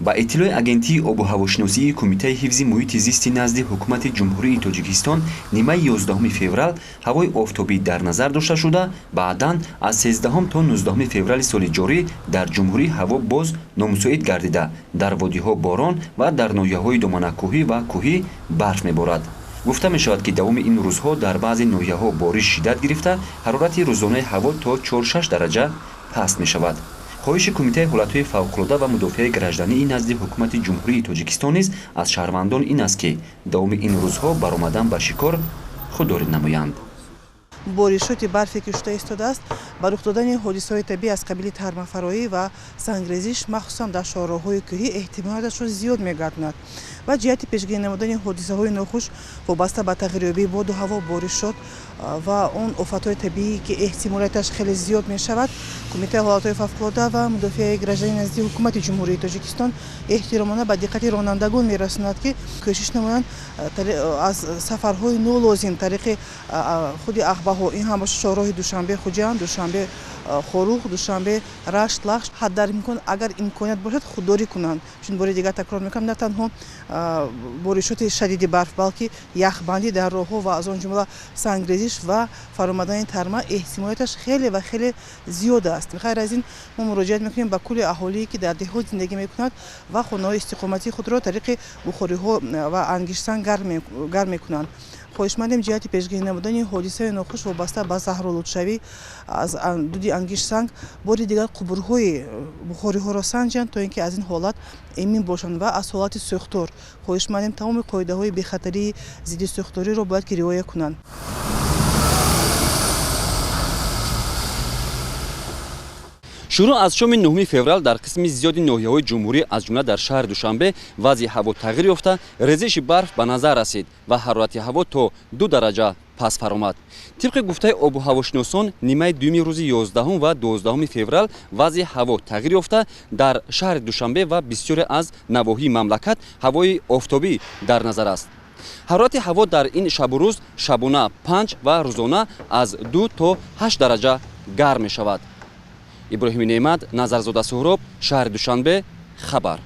Ба иттилои Агентии обу ҳавошиносии Кумитаи ҳифзи муҳити зисти назди Ҳукумати Ҷумҳурии Тоҷикистон, нимаи 11 феврал ҳавои офтобӣ дар назар дошта шуда, баъдан аз 13 то 19 феврали соли ҷорӣ дар ҷумҳурӣ ҳаво боз номусоид гардида, дар водиҳо борон ва дар ноҳияҳои доманакӯҳӣ ва кӯҳӣ барф меборад. Гуфта мешавад, ки давоми ин рӯзҳо дар баъзе ноҳияҳо бориш шиддат гирифта, ҳарорати рӯзонаи ҳаво то 4-6 дараҷа паст мешавад. Хоҳиши Кумитаи ҳолатҳои фавқулода ва мудофиаи граждании назди Ҳукумати Ҷумҳурии Тоҷикистон низ аз шаҳрвандон ин аст, ки давоми ин рӯзҳо баромадан ба шикор худдорӣ намоянд. Боришоти барфе ки шуда истодааст, ба рух додани ҳодисаҳои табиӣ аз қабили тармафароӣ ва сангрезиш, махсусан дар шоҳроҳҳои кӯҳӣ, эҳтимолияташро зиёд мегардонад ва ҷиҳати пешгирӣ намудани ҳодисаҳои нохуш вобаста ба тағйирёбии боду ҳаво, боришот ва он офатҳои табиӣ, ки эҳтимолияташ хеле зиёд мешавад, Кумитаи ҳолатҳои фавқулода ва мудофиаи граждании назди Ҳукумати Ҷумҳурии Тоҷикистон эҳтиромона ба диққати ронандагон мерасонад, ки кӯшиш намоянд аз сафарҳои нолозим тариқи худи ағбаҳо, ин ҳам бошад шоҳроҳи Душанбе Хуҷанд, Душанбе Хоруғ, Душанбе Рашт, Лахш, ҳаддар имкон, агар имконият бошад, худдорӣ кунанд. Чун бори дигар такрор мекунам, на танҳо боришоти шадиди барф, балки яхбандӣ дар роҳҳо ва аз он ҷумла сангрезиш ва фаромадани тарма эҳтимолияташ хеле ва хеле зиёд аст. Ғайр аз ин, мо муроҷиат мекунем ба кулли аҳолие, ки дар деҳот зиндагӣ мекунад ва хонаҳои истиқоматии худро тариқи бухориҳо ва ангиштсанг гарм мекунанд. Хоҳишмандем ҷиҳати пешгирӣ намудани ҳодисаи нохуш вобаста ба заҳролудшавӣ аз дуди ангиштсанг бори дигар қубурҳои бухориҳоро санҷанд, то ин ки аз ин ҳолат эмин бошанд ва аз ҳолати сӯхтор. Хоҳишмандем тамоми қоидаҳои бехатарии зидди сӯхториро бояд ки риоя кунанд. Шурӯъ аз шоми 9 феврал дар қисми зиёди ноҳияҳои ҷумҳурӣ, аз ҷумла дар шаҳри Душанбе, вазъи ҳаво тағйир ёфта, резиши барф ба назар расид ва ҳарорати ҳаво то 2 дараҷа пас фаромад. Тибқи гуфтаи обу ҳавошиносон, нимаи дуюми рӯзи 11 ва 12 феврал вазъи ҳаво тағйир ёфта, дар шаҳри Душанбе ва бисёре аз навоҳии мамлакат ҳавои офтобӣ дар назар аст. Ҳарорати ҳаво дар ин шабу рӯз шабона 5 ва рӯзона аз 2 то 8 дараҷа гарм мешавад. Иброҳими Неъмат, Назарзода Суҳроб, шаҳри Душанбе, хабар.